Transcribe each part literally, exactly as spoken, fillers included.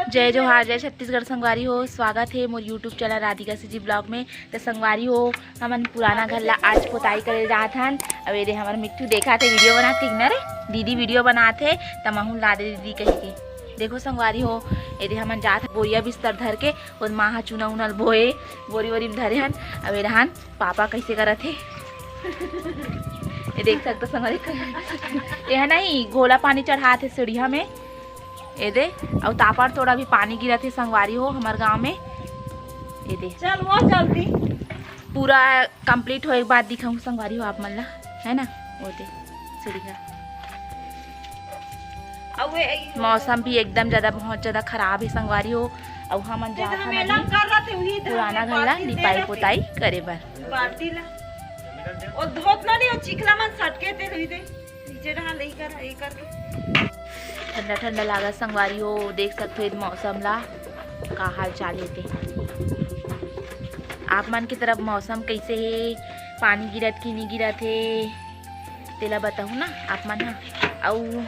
जय जोहार, जय छत्तीसगढ़ संगवारी हो, स्वागत हे मोर YouTube channel Radhika CG blog में। त संगवारी हो, हमन पुराना घर ला आज पोताई करे जात हन। अब एदे हमर मिट्ठू देखा थे वीडियो बनात के ना रे, दीदी वीडियो बनात हे त महूं ला दे दीदी कह के। देखो संगवारी हो, एदे हमन जात हन बोरिया बिस्तर धर के, ओद माँ ह चुना उना ल बोए, बोरी वोरी में धरे हन। अब एदे हन पापा कैसे करत हे। ये देख सकते संगवारी, ये है नहीं, घोला पानी चढ़ात हे सीढ़िया में। ये दे, अउ तापड़ तोड़ा भी पानी गिरत हे संगवारी हो हमर गांव में। ये दे, चल वो जल्दी। पूरा कंप्लीट होए के बाद दिखाऊं संगवारी हो आप मन ला, है ना? वो दे, सीढ़िया। अउ ए, ए, मौसम भी एकदम ज्यादा, बहुत ज्यादा खराब हे संगवारी हो। अउ हमन ते जात हन हमें अभी लग कर रहा थे, वही इधर पुराना हमने घर ला बाल्टी दे लिपाई रखे। पोताई करे बर। बाल्टी ला। ओ धोत ना नहीं, ओ चिखला मन सटके ते हुई दे। नीचे रहा, ले कर, ये कर। ठंडा ठंडा लागत संगवारी हो, देख सकते हो मौसम ला, का हाल चाल हे ते। आप मन की तरफ मौसम कैसे हे, पानी गिरत कि नहीं गिरत हे, तेला बताहू ना आप मन ह। अउ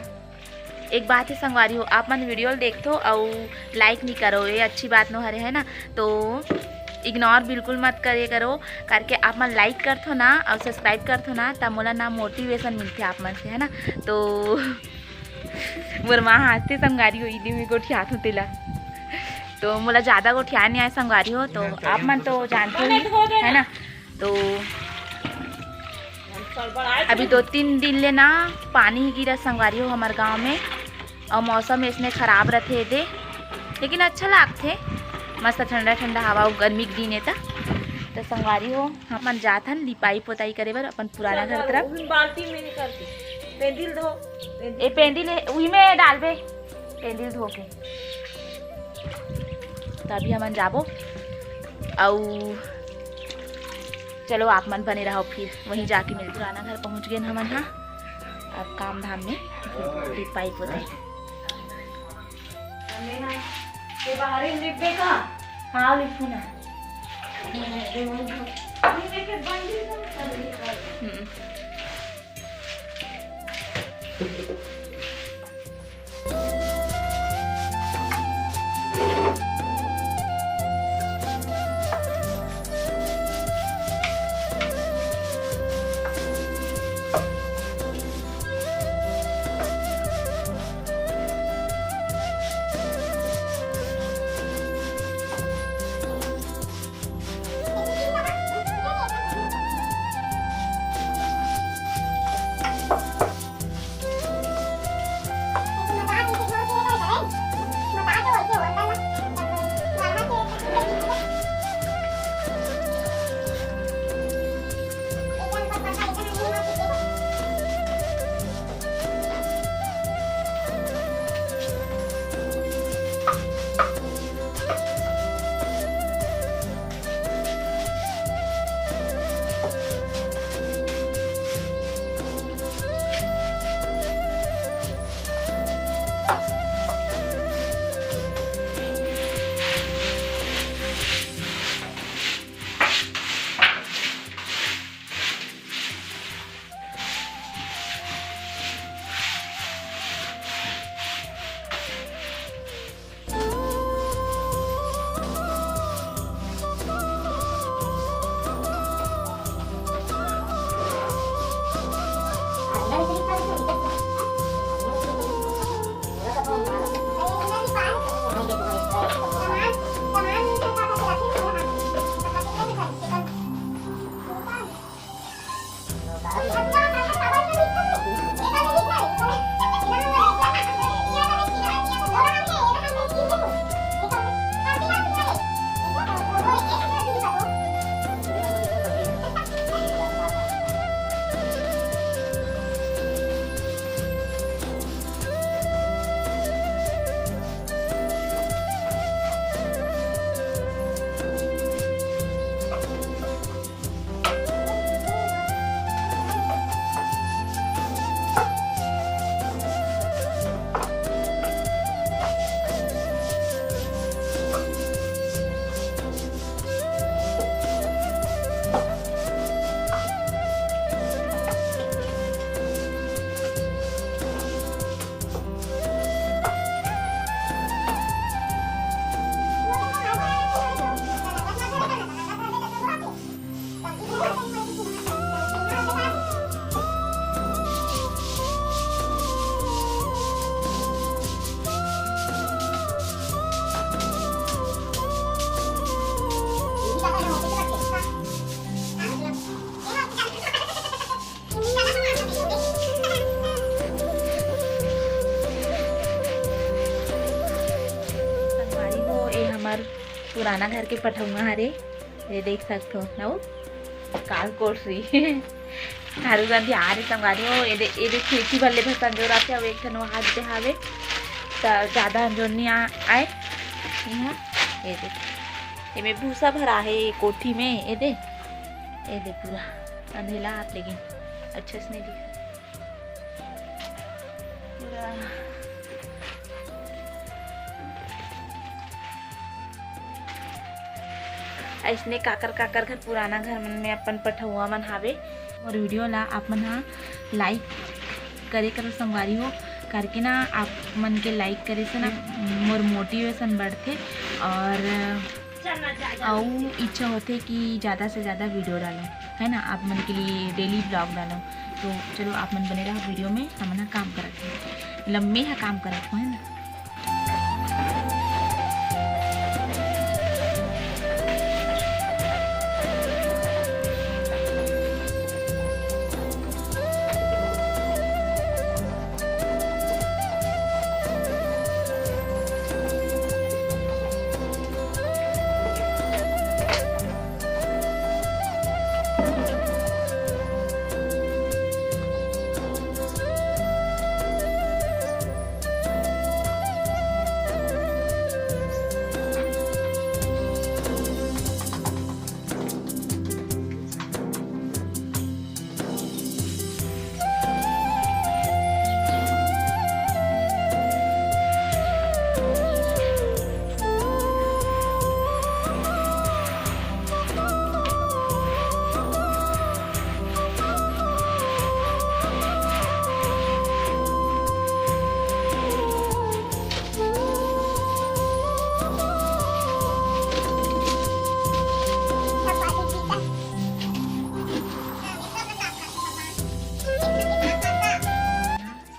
एक बात हे संगवारी हो, आप मन वीडियो ल देखथो अउ लाइक नहीं करो, ये अच्छी बात नो हरे, है ना? तो इग्नोर बिल्कुल मत करे करो, करके आप मन लाइक करथो ना अउ सब्सक्राइब करथो ना, त मोला ना मोटिवेशन मिलथे आप मन से, है ना? तो मोर माँ हंसथे संगवारी हो, इली में गोठियाथो तेला। तो मोला ज्यादा गोठिया नहीं आए संगवारी हो, तो आप मन तो जानते ही, है ना? तो अभी दो तीन दिन ले ना पानी ही गिरा संगवारी हो हमर गांव में, अउ मौसम इसने खराब रथे दे, लेकिन अच्छा लागथे, मस्त ठंडा ठंडा हवा, अउ गर्मी के दिन हे त। त संगवारी हो, हमन जात हन लिपाई पोताई करे बर अपन पुराना घर तरफ। उही बाल्टी में नहीं करती, पेंदिल धो, पेंदिल। ए पेंदिल हे, उही में डालबे, पेंदिल धो के। त अभी हमन जाबो, अउ चलो आप मन बने रहो, फिर वहीं जाके मिलते। पुराना घर पहुंच गए हमन हा, अब काम धाम में लिपाई पोताई। ये बाहर ही लिपे का? हाँ, लिपू ना। हम्म। अउ पुराना घर के पठउआ हरे, ये देख सकथो ना, वो काल कोठरी। हारू गांधी आ रे संगवारी हो, ये दे, ये दे खिड़की भर ले भर संजोर आथे, अउ एक ठन वहाँ दे हावे, त ज्यादा अंजोर नहीं आ, आए। यहाँ, ये दे, ये में भूसा भरा है ये कोठी में, ये दे, ये दे पूरा अंधेला आत, लेकिन अच्छा से नहीं दिखा। पूरा अइसने काकर काकर घर, पुराना घर मन में अपन पठउआ मन हावे। मोर वीडियो ला आप मन हा like करे करो संगवारी हो, करके ना आप मन के like करे से ना मोर motivation बढ़थे अउ अउ इच्छा होथे कि ज़्यादा से ज़्यादा वीडियो डालूं, है ना, आप मन के लिए daily vlog डालूं। तो चलो, आप मन बने रहो वीडियो में, हमन ह काम करत हन, मतलब मैं ह काम करत हूँ, है ना।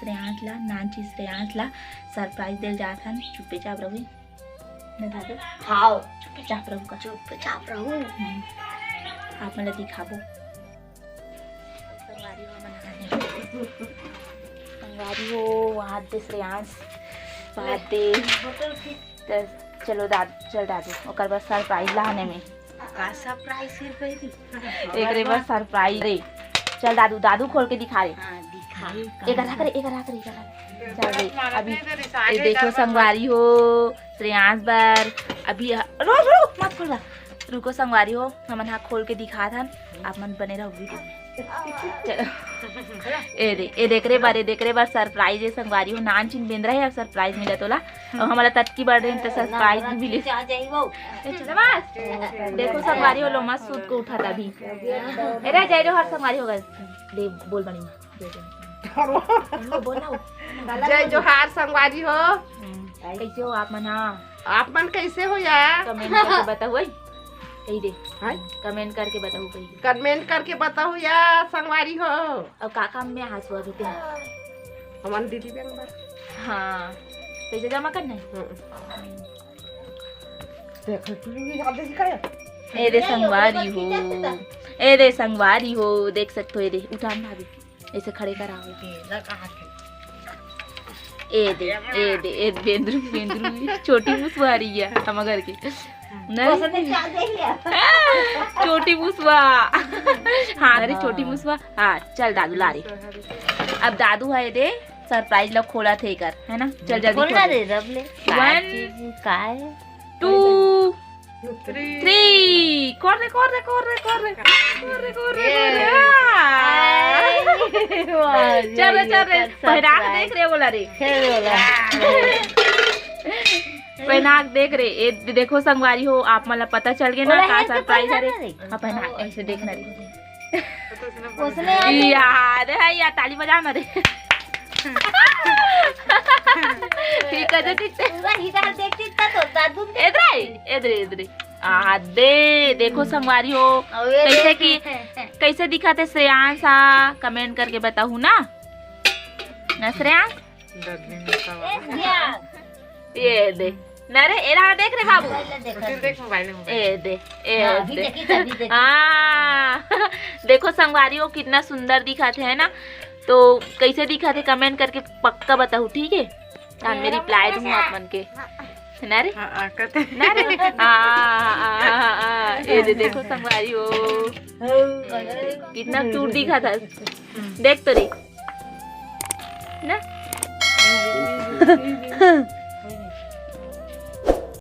श्रेयांश ला, नानची श्रेयांश ला surprise देल जात हन। चुपे चाप रहो। न दादा। हाव। चुपे चाप रहो का। चुपे चाप रहो। हम्म। आप मन ला दिखाबो। संगवारी हो, वहाँ दे श्रेयांश, वहाँ दे। त चलो दाद-, चल दादू, ओकर बर surprise लाने में। का surprise सिर्फ है दी? एकरे बर surprise रे। चल दादू, दादू खोल के दिखा रे। हाँ, दिखा। एक रख रे, एक रख रे, एक रख रे। चल रे, अभी ये देखो संगवारी हो, श्रेयांश बर। अभी ह-, रो, रो, मत खोलवा। रुको संगवारी हो, हमन हा खोल के दिखात हन, आप मन बने रहो वीडियो में। चलो। ए दे, ए देख रे बार, ए देख रे बार, surprise है संगवारी हो, नान चिन बेंदरा है, अब surprise मिला तोला। अब हमारा ततकी बढ़ रही तो surprise भी मिले। ए, चलो बस। देखो संगवारी हो, लोमा सूत को उठाता भी। ए रे, जय जोहार संगवारी हो गए। दे, बोल बनी। जय जोहार। बोल ना। जय जोहार संगवारी हो। हम्म, कैसे हो आप मन? हाँ। आप मन कैसे हो यार? Comment करके बताओ, ओए। कही दे। हाँ? Comment करके बताओ, कही दे। Comment करके बताओ यार, संगवारी हो। अब का काम में हाथ हुआ भी ते? हमन दिल्ली बैंक बर। हाँ। पैसा जमा करना है? हम्म। देखो, तू भी हाथ दे दिखाया। ए दे संगवारी हो। ए दे संगवारी हो, देख सकते हो, ए दे, उठान भाभी। ऐसे खड़े कराओ। ए दे, ए दे, ए बेंदरू, बेंदरू, छोटी मुसवा आ रही है हम घर के। नहीं। उसने क्या दे लिया? छोटी मुसवा। हाँ, अरे छोटी मुसवा। हाँ, चल दादू ला रे। अब दादू है दे, surprise ला खोला थे कर, है ना? चल जल्दी खोलना खोल। दे, रब ले। One, का है? Two, three। कर रे, कर रे, कर रे, कर रे। कर रे, कर रे, कर रे। हाँ। चल रे, चल रे। पहना के देख रे, बोला रे। पहना के देख रे। ए, देखो संगवारी हो, आप मन ला पता चल गया ना का surprise है रे। हाँ, पहना, ऐसे देखना रे। उसने यार है यार, ताली बजाओ ना रे। ठीक है, ठीक है। पूरा हिटा देखती था तो दादू ने एदरे, एदरे, एदरे। आ दे, देखो संगवारी हो। अबे कैसे देख। की, कैसे दिखा थे श्रेयांश? हाँ, comment करके बताओ ना। ना श्रेयांश? ये दे। ना रे, एरा देख रे बाबू। फिर देख मोबाइल में। ए दे, ए हाँ, अभी दे। देखी, अभी देखी। हाँ। देखो संगवारी हो कितना सुंदर दिखा थे, है ना? तो कैसे दिखा थे comment करके पक्का बताओ, ठीक है? तान मैं reply दूँ आप मन के। ना रे? हाँ, हाँ, करते। ना रे? हाँ, हाँ, हाँ, हाँ, हाँ। ये दे, देखो संगवारी हो, कितना क्यूट दिखा था। देख तो रे। ना?